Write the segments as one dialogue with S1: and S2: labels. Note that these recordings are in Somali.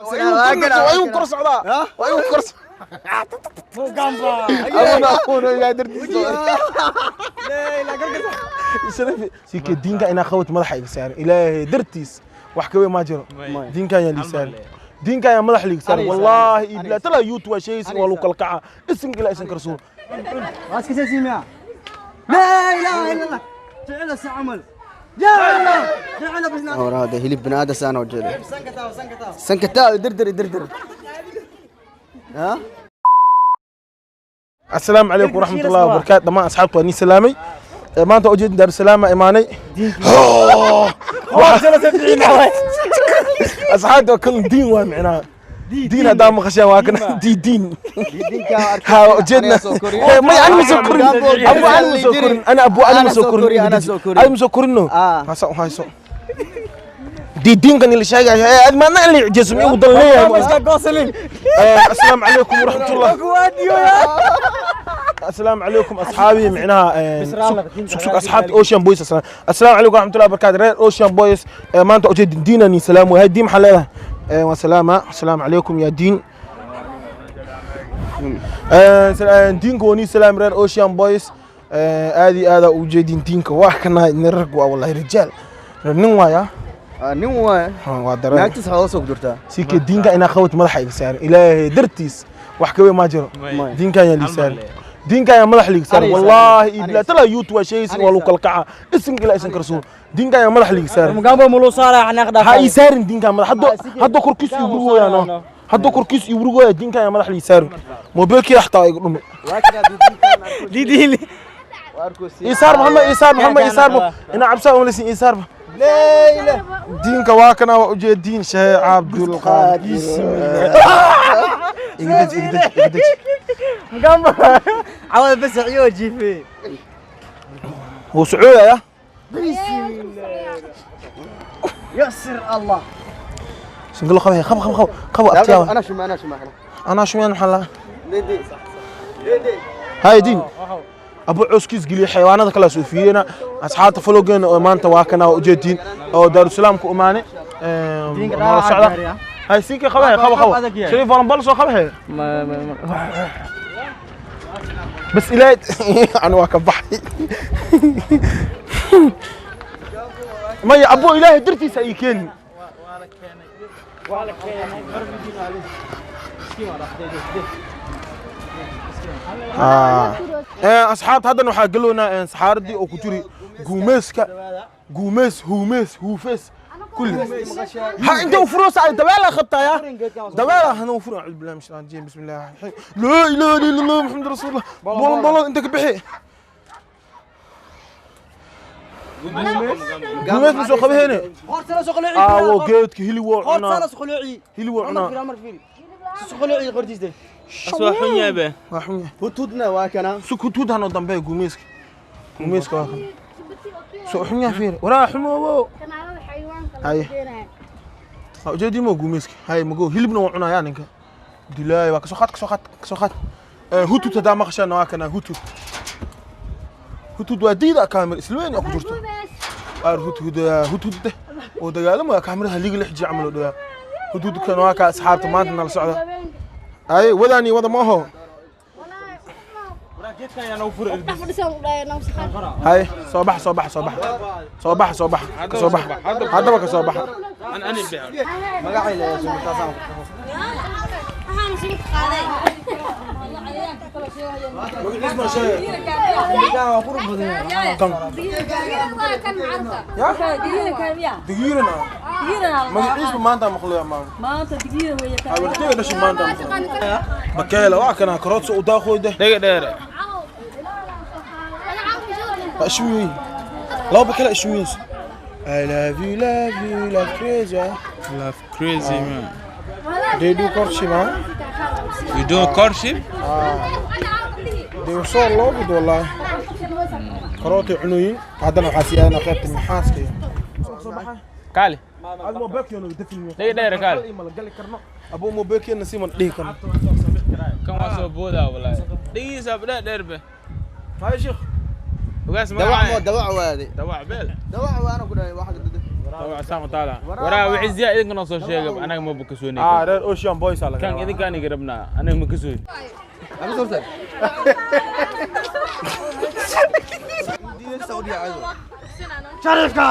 S1: Waa kor socdaa, waa igu kor. Abuna abuna ilaa dartiisa sike diinka inaa qawat madaxa iga saaran. Ilaahay dartiis wax ka weyn ma jiro. Diinka ayaa lii saaran, diinka ayaa madaxa liiga saaran. Wallaahi ibla tala YouTube waa sheegaysin, waa lagu kala kaca isinka ilaa isinka rasuul.
S2: راسك سيسيميا. لا اله الا الله، جعل عمل جعل جعل بس.
S3: هور هذا hilib bini aadam saan oo jeedo.
S2: سنكتاو سنكتاو.
S3: Sankataa dirdir dirdir. Ha?
S1: Asalaamu calaykum waraxmat ullahi wabarakaatu dhammaan asxaabta, waa nii salaamay. Maanta ujeedin Daarusalaama imaanay. Asxaabta waa kan diin, waa micnaha diin haddaa maqashaan waa kan diin.
S3: Diinka.
S1: Ha ujeedna may ani ma soo korin, abu ani ma soo korin, ana abu ani ma soo korin.
S3: Ana soo korin.
S1: Ani ma soo korino.
S3: Ah.
S1: Hasa hayso diinkan ila sheegaya aad maadna in la icjeeso ma igu dan leeyahay. Asalaamu calaykum waraxmatullah, السلام عليكم اصحابي، معناها سوق سوق اصحاب Ocean Boys. السلام عليكم ورحمه الله وبركاته reer Ocean Boys. Maanta ujeedin diinani salaam wahay diin maxaa leedahay waa salaama. Asalaamu calaykum yaa diin. Diinka waa nii salaam reer Ocean Boys. Aad iyo aad u jeedin diinka waa kana nin rag waa, wallahi rijaal nin waaya.
S3: Nin waay.
S1: Waa dareen.
S3: Naagtiis waxaa soo gudurtaa.
S1: Sike diinka inaa qawat madaxa iga saaran. Ilaahay dartiis wax ka weyn ma jiro. Diinka ayaa lii saaran, diinka ayaa madaxa liiga saaran.
S3: Anay
S1: wallaahi
S3: saaran.
S1: Ibla tala YouTube waa sheegaysin, waa lagu kala kaca isinka ilaa isinka rasuul. Diinka ayaa madaxa liiga saaran.
S2: مقامبو ملو صار احنا
S1: Ha ii saarin diinka madax haddo haddo korkiis ii burugooyaano, haddo korkiis ii burugooya. Diinka ayaa madaxa liiga saaran, mobilkii xataa iga dhumi.
S2: دي دي.
S1: Isaar Maxamed, isaar Maxamed, isaar ina cabsaa umalisin isaar. Diinka waa kana, waa ujeediin Sheekh Cabdulqaadir. Igdaj igdaj igdaj.
S2: مقامبو عوض بس عيون جيفي.
S1: Wuu socoyayaa.
S2: يسر الله.
S1: Singalo qaba qaba qaba qaba abtiyaa.
S3: Ana shuma, ana shuma.
S1: Anaa shumeen maxaa la
S3: Didi.
S1: Hay diin abu cuskiis geliye xayawaanada kala soofiyena. Asxaabta falowgeena oo maanta waa kana, waa ujeediin oo Daarusalaam ku imaane nala socda. Hay siinka qaba qaba qaba. Shariif walan bal soo qaba.
S2: ما ما
S1: بس ilaahay ana waa ka baxay maya abo ilaahay dartiisa ay keeni. Asxaabta haddana waxaa galownaa saxaaradii oo ku jiri guumeyska, guumeys, huumeys, huufeys kulli. Ha inta u furosa ay dabeela qabtaaya dabeela hana u furo. Acuudu billahi min shaytaani rajiim, bismi illahi raxmaan raxiim, laa ilaaha illa allah maxamed rasuulullah. Bolon bolon inta ka bixi guumeys ma soo qabaheene.
S2: قرص سقلوعي.
S1: Aawo geedka hilib woo cunaa.
S2: قرص سقلوعي.
S1: Hilib woo cunaa.
S2: عمر فيري سقلوعي قرتيس ده.
S4: Aswaa xun yahay be.
S1: Waa xun yahay.
S3: Hutudna waa kana.
S1: Si kutuud hanoo dambeeya guumeyska, guumeyska waa kan soo xun yahay fiir waraa xumoobo. Haye. Waa ujeedii mo guumeyska. Haye mago hilibna waa cunayaa ninka dilaay. Waa kasoo qaad, kasoo qaad, kasoo qaad. Hutud haddaa maqashaan waa kana hutud. Hutud waa diida kaamir isla weyn ku jirto aar hutud hutud deh oo dagaalamaya kaamirada liiga lix ji camal oo dhawaa hutudkan waa ka. Asxaabta maanta nala socda. Haye wadaani wada ma aho. Haye soo bax, soo bax, soo bax, soo bax, soo bax, ka soo bax haddaba, ka soo bax.
S4: An ani be.
S3: Magacay leeyahay sumataasaan.
S1: Digiirana magaciisba maanta maqlaya maama. Habartayga dhashay maanta maqlaya. Bakeela waa kana karootsa u daaqooyda.
S4: Dhega dheere.
S1: Ishmiyin laba bakeela ishmiyeysa. I love you, love you, love crazy.
S4: Love crazy man.
S1: They do courtship, huh?
S4: You do courtship?
S1: They were so loved, wallahi. Karootay cunoyin. Haddana waxaa siiyana qaybta maxaaska iyo
S4: Kaali.
S1: Hada mobilkeena dafin.
S4: Dhega dheere kaali.
S1: Ma la gali karno abuu mobilkeena si man dhihi karno.
S4: Kan waa soo boodaa wallaahi. Dhigiisa dheer dheer be.
S1: Hay sheekh.
S4: Ogaas
S3: Dawac mo
S4: magaca.
S3: dawac waade.
S4: Dawac beel.
S3: Dawac waana ku dhahay waxa dad.
S4: Saan u taala. Waraa wixii ziyaa idinka noo soo sheegay, anaga ma kasoo.
S1: Ah, reer Ocean Boys aa laga
S4: Kan
S1: rabaa.
S4: Idinkaan iga rabnaa, anaga ma kasoo.
S2: Sharifka.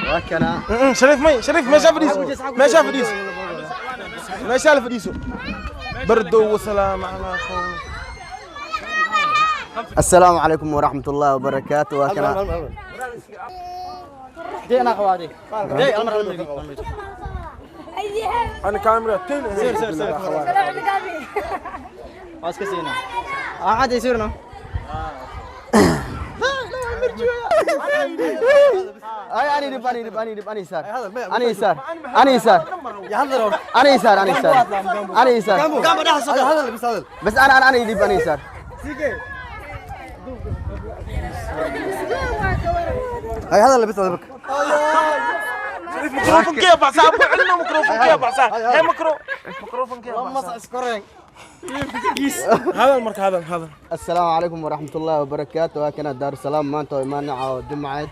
S3: Waa kana.
S1: Shariif may, Shariif meeshaa fadhiiso, meeshaa fadhiiso, meeshaa la fadhiiso. Bardow wasalaam calaa qawmi.
S3: السلام عليكم ورحمة الله وبركاته. وكنا
S2: دي انا خواتي دي المره.
S1: انا كاميرا تين.
S2: سير سير سير. خلاص كسينا عادي يصيرنا.
S3: اي اني دب اني دب اني دب اني يسار اني يسار اني يسار اني يسار اني يسار اني يسار. بس انا انا اني دب اني يسار.
S2: هاي هذا اللي بس بك.
S1: ميكروفون كيف بعصا ابو عندنا ميكروفون كيف بعصا هي ميكروفون كيف
S2: لما سكرين.
S1: هذا المرك هذا هذا.
S3: السلام عليكم ورحمة الله وبركاته. وكنا دار السلام maanta oo imaanay caawa Jumcadeed.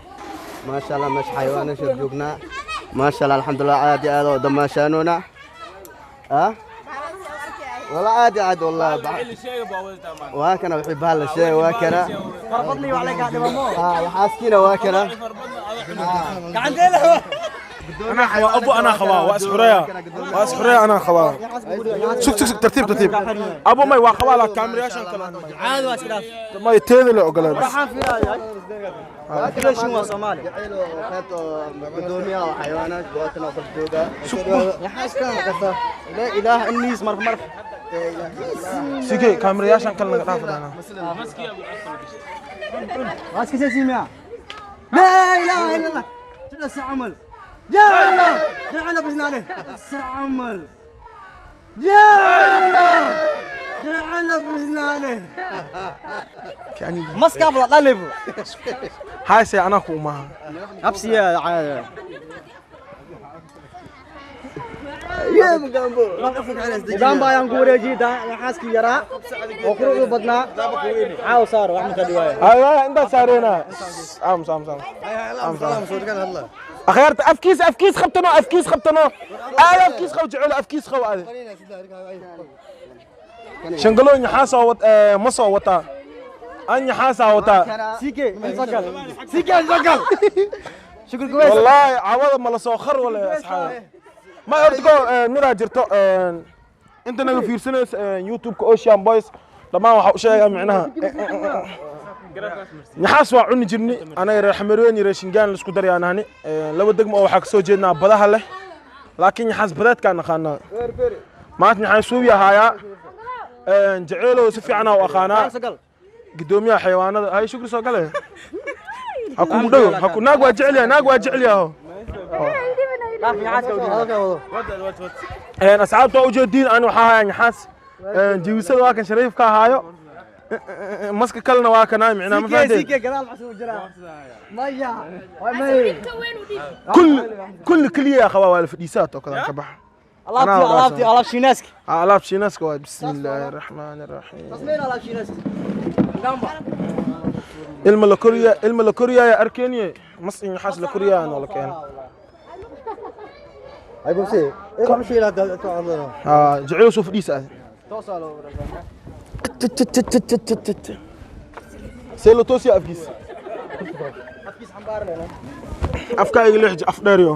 S3: ما شاء الله meesha xayawaana soo joognaa. ما شاء الله الحمد لله aad iyo aad oo damaashaanuna ah والله aad iyo aad والله. Waa kana wixii bahal la sheegay waa kana.
S2: فرفضني وعليك قاعد مو.
S3: Ah, yaxaaskiina waa kana.
S1: انا خوا ابو انا خوا واسحريا واسحريا انا خوا. شوف شوف شوف، ترتيب ترتيب ابو ماي waa خوا لا كاميرا عشان كلام.
S2: عادي واسلاف.
S1: ما يتيد له ogolaan.
S2: راح في رايك ليش هو صومالي؟
S3: Jacayl oo qaybta gudoomiyaha oo xayawaanaad waa kana kor jooga.
S2: يا حاسكا لا اله النيس مرف مرف.
S1: Sige kaamirayaashan kale naga dhaaf dana.
S2: راسك سيسيميا. لا اله الا الله جلس عمل يا الله جعل بسنا عليه عمل يا الله جعل بسنا عليه مسكه بلا قلب.
S1: Hayse anaa ku umaha.
S2: نفسي يا عاد.
S3: يا مقامبو.
S2: Ugamba ayaan ku wareejiyey xaaskii yaraa oo quruxdu badnaa caaw saar wax ma ka dhiwaaya.
S1: Ay inta saarena aamus aamus aamus aamus. Akhayrta afkiis afkiis qabtano afkiis qabtano aad afkiis qaw jecel afkiis qaw aad shangalo nyaxaas oo wad ma soo wataa an nyaxaas wataa.
S2: Sike insakal sike insakal shukur kuweys.
S1: Wallahi cawada ma la soo khar wala asxaab ma horta midaa jirto. Inta naga fiirsanayso YouTube-ka Ocean Boys dhammaan waxaa u sheegaa micnaha nyaxaas waa cuni jirni anaga reer Xamarweyn iyo reer Shingaan la isku darayaan ahni laba degmo oo waxaa kasoo jeednaa badaha leh, laakiin nyaxaas badeedkaan naqaanaa. Maanta nyaxaas suubi ahaayaa jaceylow si fiicanaa u aqaanaa gudoomiyaha xayawaanada. Hay shukri soo gale ha kugu dhago ha ku naag waa jecel yahay naag waa jecel yahay. Asxaabta waa ujeediin aan waxaa hayaa nyaxaas jiwisada waa kan Shariif ka ahaayo maska kalena waa kanaa micnaa ma fahanteen.
S2: Sike gadaal maxsuu jiraa maya may.
S1: Kulli kulli keliya qabaa waa la fadhiisaa oo kale ka baxa.
S2: Alaabtii alaabtii alaab shiinaaska.
S1: Alaab shiinaska waa bismi illaahi raxmaani raxiim.
S2: Tasmeen alaab shiinaaska Ugamba.
S1: Ilma la koriya ilma la koriyaya arkeniye mas in nyaxaas la koriyaa noo la keeno.
S2: Ay bubsi ee wax shii la تعرضنا.
S1: Haa jecel soo fadhiisa see la toosiya afkiis afkaa iga leexji af dheeryo.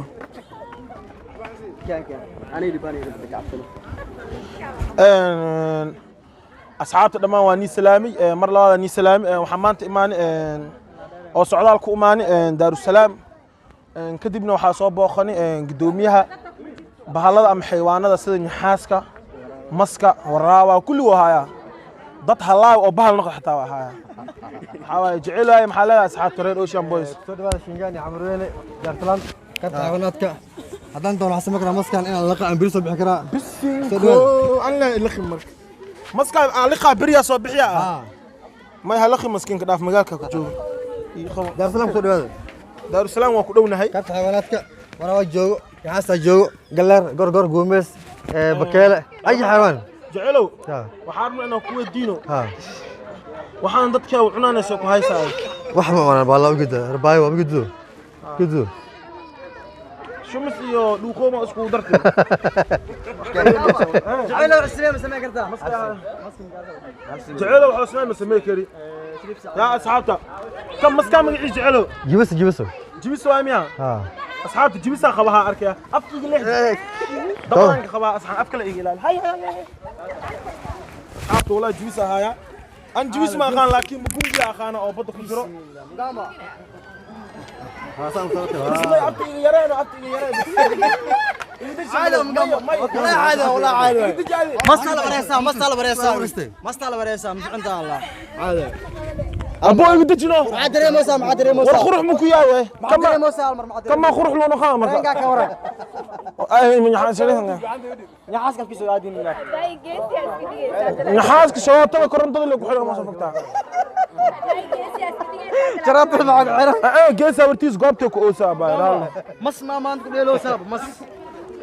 S3: كان كان اني دب اني دب كعبتنا.
S1: Asxaabta dhammaan waa nii salaamay mar labaad nii salaamay. Waxaan maanta imaanay oo socdaal ku imaanay Daarusalaam, kadibna waxaa soo booqanay guddoomiyaha bahallada ama xayawaanada sida nyaxaaska maska waraawa kulli wuu hayaa dad halaaw oo bahal noqda xataa waa hayaa. Waxaa waaye jecelahay maxaa leedahay asxaabta reer Ocean Boys?
S2: Soo dhawaada Shingaan iyo Xamarweyne Daarsalaan qaybta xayawaanaadka. Haddaan doono waxaan samayn karaa maskan inaan laqa aan beri soo bixi karaa.
S1: Bisinko alla liqi marka maska aan liqaa beriyaa soo bixiya ah may ha liqi maskiinka dhaaf magaalka ku joogo. Ii qabo.
S2: Daarsalaam soo dhawaada.
S1: Daarusalaam waa ku dhownahay.
S2: Qaybta xayawaanaadka waraaba joogo, yaxaasaa joogo, galeer, gorgor, guumeys, bakeele, ay xayawaan.
S1: Jecelow.
S5: Ha.
S1: Waxaan rabnaa inaan ku weydiino.
S5: Ha.
S1: Waxaan dadka u cunanaysa ku haysaa.
S5: Wax ma cunaan baa la ujeeda rabaayo waa ujeedo ujeedo.
S1: Shumis iyo dhuuqooma isku dartay.
S2: Jacayl cusub ma samayn kartaa?
S1: Jecelow waxa samay ma samay kari. Yaa asxaabta. Kam maska magaciisa Jecelow?
S5: Jibis jibis.
S1: Jibis waa miya?
S5: Ha.
S1: Asxaabta jibisa qabaha arkaya. Afkiga leex. Dabalanka qabaa asxaab afka la iga ilaali. Hay hay hay. Asxaabta walaa jibis ahaya. An jibis ma aqaan laakiin mugungi aqaana oo badda ku jiro. Bismillah afka iga yareen afka iga yareen.
S2: عادي والله عادي والله عادي ما استعلى بريسا ما استعلى بريسا ما استعلى بريسا مش عندها الله عادي.
S1: Abo igu dejino.
S2: ما دري موسى ما دري موسى.
S1: War qurux ma ku yahay?
S2: ما دري موسى المر ما دري.
S1: Kama qurux loo noqon marka.
S2: Renga ka waran.
S1: Ay min xaashadan.
S2: Ya xaaska kiiso aadin ilaa.
S1: Naxaaska shawaatada korontada lagu xiro ma soo fogtaa.
S2: Jarabta ma cira.
S1: Ee geesa wartiis goobta ku oosaa baa raal.
S2: Mas ma maanta ku dheelo sabab mas.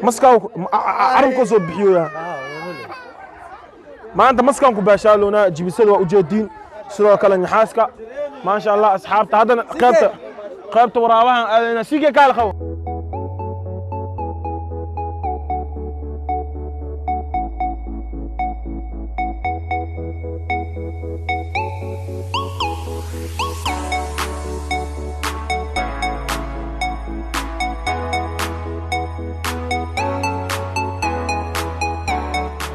S1: Maska arabka soo bixiyo yaa. Maanta maskan ku baashaalona jibisada waa ujeediin sidoo kale naxaaska maasha Allah asxaabta haddana qaybta qaybta waraabahan aadayna sige kaal qabo.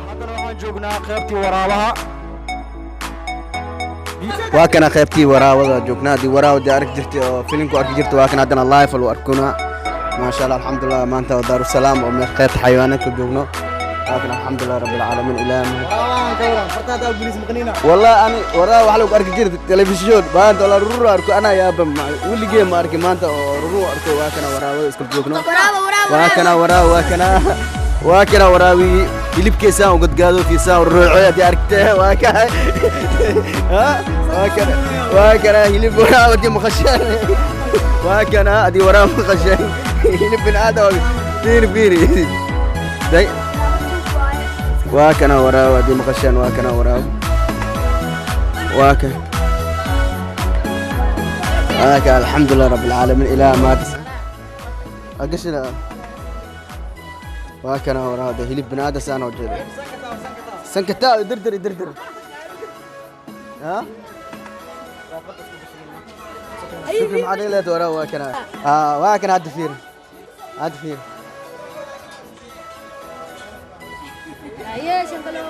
S2: Haddana waxaan joognaa qaybtii waraabaha.
S3: Waa kana qaybtii waraawada joognaa haddii waraawada arki jirtay oo filimku arki jirtay waa kana haddana live lagu arkunaa maasha Allah alxamdulilah maanta waa Daarusalaam oo meel qaybta xayawaanaadka joogno waa kana alxamdulilah rabbil caalamiin ilaa
S2: Waraabahan ka waran fartaada booliis maqnina.
S3: والله أنا وراه waxa lagu arki jiray telefishin maanta wala ruru arko ana yaaba weligee ma arki maanta oo ruru arko waa kana waraawada isku joogno waa kana waraaw waa kana waa kana waraawi hilibkiisa u gadgaado kiisa ruuco hadii aragtee waa kana ha waa kana waa kana hilib waraawi maqashaan waa kana hadii waraaw maqashaan hilib bin aadam fiir fiir day waa kana waraaw hadii maqashaan waa kana waraaw waa kana هاك الحمد لله رب العالمين إلى ما أقشنا واكنا ورا هذا هلب بنادى سانا وجهي سنكتا دردر دردر ها شوفي معنا لا ورا واكنا واكنا عاد فير عاد فير.
S6: يا شنقلو.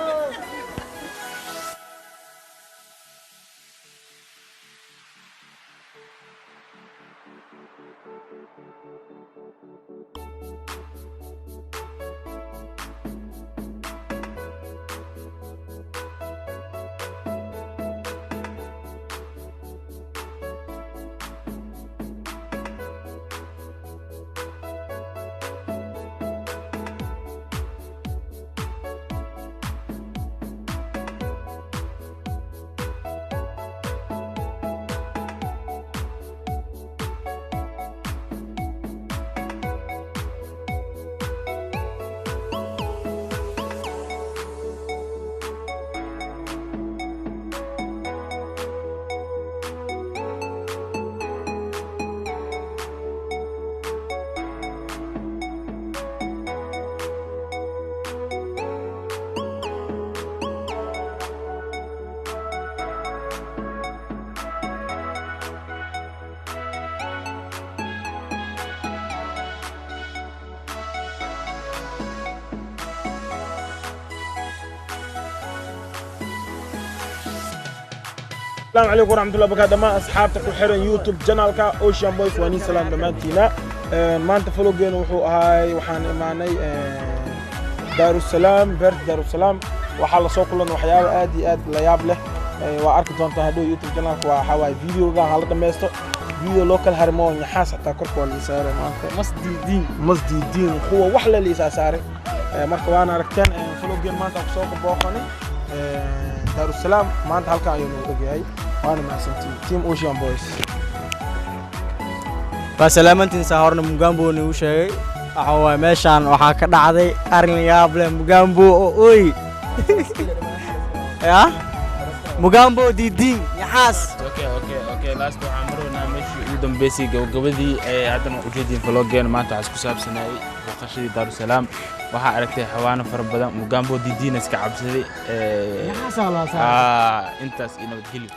S1: السلام عليكم ورحمة الله وبركاته دمان أصحابتك وحيران يوتيوب channelka Ocean Boys waa niin salaam dhammaantiina. Maanta vloggeenu wuxuu ahay waxaan imaanay Daarusalaam beerta Daarusalaam waxaa la soo kulan waxyaabo aad iyo aad la yaab leh. Waa arki doontaa hadhow YouTube channelka waa waxaa waaye videoga hala dhammaysto video loo kala harimo naxaas xataa korka waa la ii saaray maanta
S4: Masdiidiin.
S1: Masdiidiin kuwa wax la liisaa saaray. Marka waana aragteen vloggen maanta aan kusoo booqanay Daarusalaam maanta halkan ayuu noogu ogyahay waana mahadsantihiin Team Ocean Boys.
S2: Waa salaamantiin saa horna Mugambo nagu sheegay waxa waaye meeshaan waxaa ka dhacday arrin yaab leh Mugambo oo oy Ya Mugambo diidin yaxaas.
S4: Okay, last waxaan marownaa meeshii ugu dambeysay, gabagabadii. Ee haddana ujeedin vloggeena maanta waxaa isku saabsanayay booqashadii Daarusalaam. Waxaa aragtay xawaano fara badan. Mugambo diidiina iska cabsaday. Intaas iyo nabadgelyo.